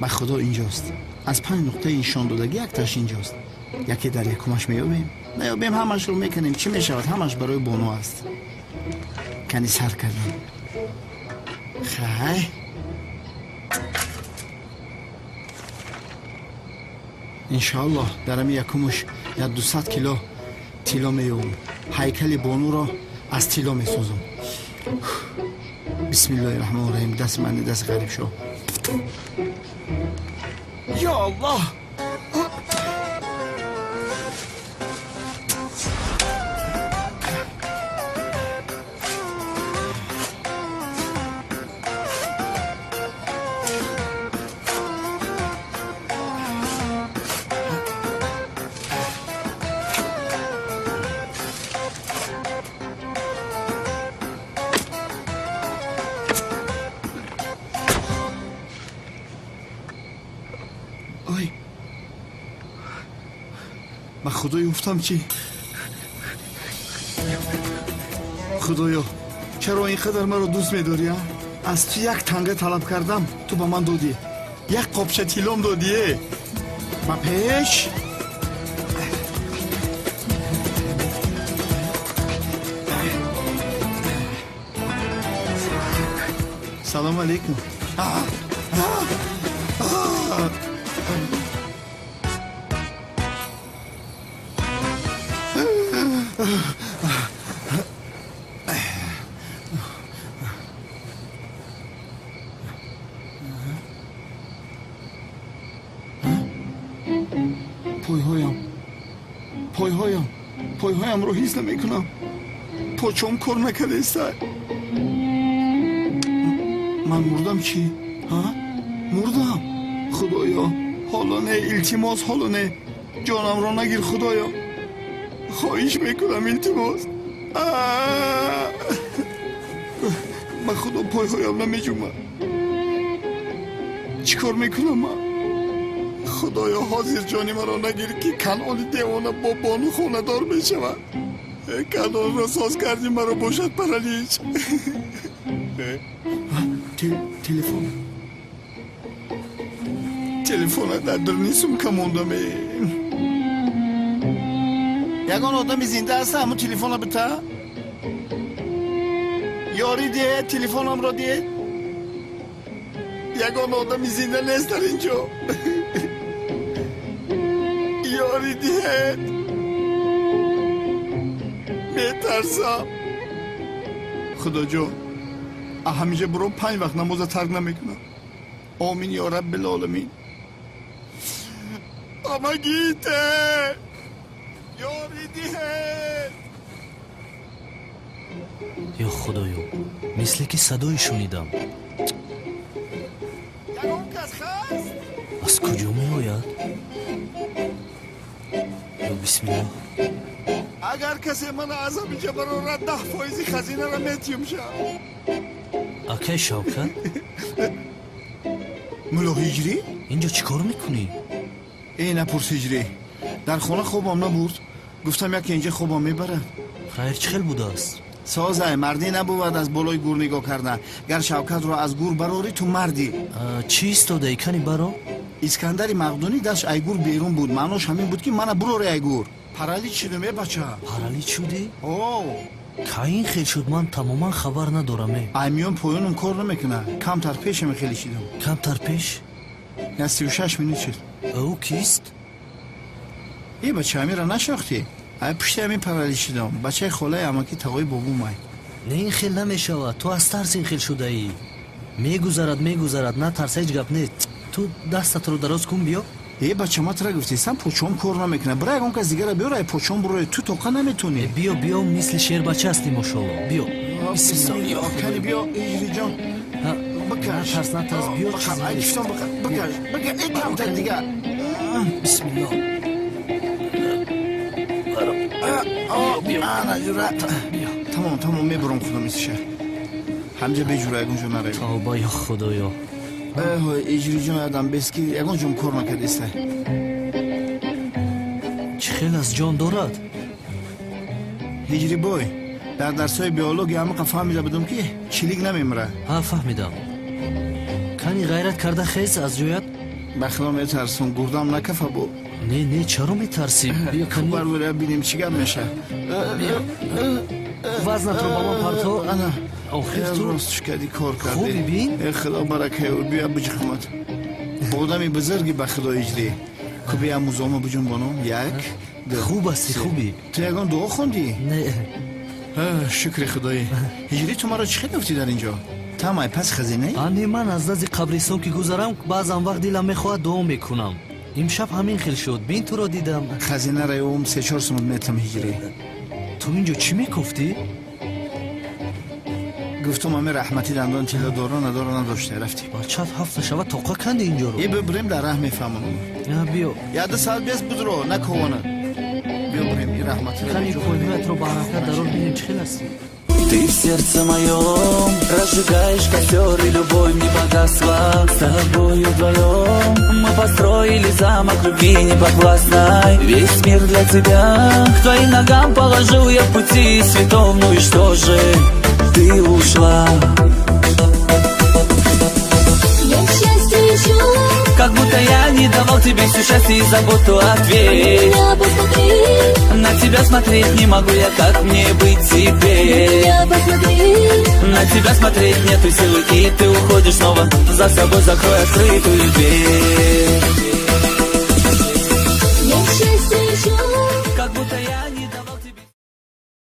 Ба худо инҷост. Аз 5 нуқтаи нишондодагӣ якташ инҷост. Яке дар якумаш меёбем, наёбем ҳамашро мекунем. Чӣ мешавад? Ҳамаш барои бону аст. Кани сар кардам. Хай, иншоаллоҳ дар ҳами якумаш як 200 кило тилло меёбам. Ҳайкали бонуро аз тилло месозам. Бисмиллоҳи раҳмони раҳим. Дасти ман даст ғариб шо. Ё Аллоҳ! Ба худо ёфтам чӣ? Худоё, чаро ин қадар маро дӯст медорӣ? Аз ту як танга талаб кардам, ту ба ман додӣ. Як қопча тиллом додӣ. Ба пеш. Салом алейкум. Пойҳоям, пойҳоям, пойҳоямро ҳис намекунам. Почом кор накардаиста. Ман мурдам чӣ? Мурдам. Худоё, ҳоло не, илтимос, ҳоло не. Ҷонамро нагир, худоё. Хоҳиш мекунам, илтимос. Ба худо пойҳоям намеҷумад. Чӣ кор мекунам ман? Худоё, ҳозир ҷони маро нагир, ки Канони девона бо бону хонадор мешавад. Канонро соз кардӣ, маро бошад паралич. Телефон, телефона дар даруни сумка мондам. Ягон одами зинда аст, ҳамун телефона бита? Ёрӣ диҳед, телефонамро диҳед. Ягон одами зинда нест дар ин ҷо. Ёрӣ диҳед, метарсам. Худоҷон, ҳамиҷа буром 5 вақт намоза тарк намекунам. Омин ё раббил-оламин. Помогите! Ёрӣ диҳед! Ё худоё, мисле ки садое шунидам. Ягон кас ҳаст? Аз куҷо меояд? Ё бисмиллоҳ. Агар касе мана аз ҳамиҷа барорад, 10% хазинаро метиҳам ша. Акай Шавкат? Мулло Ҳиҷрӣ? Инҷо чӣ кор мекунӣ? Э, напурс Ҳиҷрӣ. Дар хона хобам набурд. Гуфтам яке инҷа хобам мебарад. Хайр, чӣ хел будааст? Созай, мардӣ набувад аз болои гур нигоҳ кардан. Гар Шавкатро аз гур барорӣ, ту мардӣ. Чӣ истодаӣ, кани баро? Искандари Мақдунӣ дастш ай гур берун буд. Маънош ҳамин буд, ки мана бурори ай гур. Паралич шудам, э бача. Паралич шудӣ? О. Кай ин хел шуд, ман тамоман хабар надорам. Э. Ай миён поёнам кор намекунад. Камтар пеш ҳами хеле шидам. Камтар пеш? Я 36 минут шуд. Ӯ кист? Э бача, ҳамира нашинохтӣ? Ай пушти ҳамин паралич шудам. Бачаи холаи амаки тағои бобумай. Не, ин хел намешавад. Ту аз тарс ин хел шудаӣ. Мегузарад, мегузарад, натарс, ҳеҷ гап нест. Ту дастатро дароз кун, биё. Э бача, ма тура гуфтистам, почом кор намекунад. Бира ягон кас дигара биёр, ай почом бурои, ту тоқа наметонӣ. Биё, биё, мисли шербача ҳастӣ, мошолло. Биё. Бисмиллоҳ, кани биё, Иҷриҷон. Бикаш. Натарс, натарс, биё, чизе Ай нест. киштон, бикаш, бикаш, э камтар дигар. Бисмиллоҳ. Ана ҷура. Тамом, тамом, мебурам худо мисиша. Ҳамҷа беҷура, ягон ҷо наравӣ. Тавба, ё худоё. Эҳой, Иҷриҷон, ядам бес ки ягон ҷом кор накардиста. Чӣ хел аз ҷон дорад? Ҳиҷрӣ бой, дар дарсҳои биология ҳамақа фаҳмида будам, ки чилик намемирад. Ҳа, фаҳмидам. Кани ғайрат карда хез аз ҷоят. Ба худо метарсам, гурдам накафа бо. Не, не, чаро метарсӣ? Биё кани. Барвора бинем, чӣ гап меша. Вазнатро ба ман парто. Ана. Охир ту рост шукади, кор кардӣ. Хуби, бин. Э, худо баракай, бия биҷихумат. Одами бузурги, ба худо, иҷрӣ ку, бия музома биҷунбонум. Як, ду, Хуб ҳастӣ, се. Хубӣ. Ту ягон дуо хондӣ? Не. Шукри худоӣ. Ҳиҷрӣ, ту маро чӣ хел ёфтӣ дар инҷо? Тамай пас хазинаи? А, не, ман аз назди қабристон ки гузарам, баъзан вақт дилам мехоҳад, дуо мекунам. Имшаб ҳамин хел шуд, бин, туро дидам. Хазинаро ёвум, 3-4 сумут метам, ҳиҷрӣ. Ту инҷо чӣ мекофтӣ? Гуфтум, ами раҳмати дандон тилло дора надора, надошта рафтӣ. Бачат ҳафта шава тоқа канди инҷоро. Е, бибирем, дар раҳ мефаҳмонам. Биё. Яду соат бес будро наковонад. Биё бирем, и раҳматиро. Кани, пойҳоятро ба ҳаракат дарор, бинем чӣ хел ҳастӣ. Ты в сердце моем разжигаешь костер, и любовь не погасла. С тобою вдвоем мы построили замок любви неподвластной. Весь мир для тебя к твоим ногам положил я в пути святом. Ну и что же, ты ушла? Я счастье ищу. Как будто я не давал тебе всю счастье и заботу, ответь. Меня посмотри. На тебя смотреть не могу я, как мне быть теперь? Меня посмотри. На тебя смотреть нету силы, и ты уходишь снова. За собой закрой открытую дверь.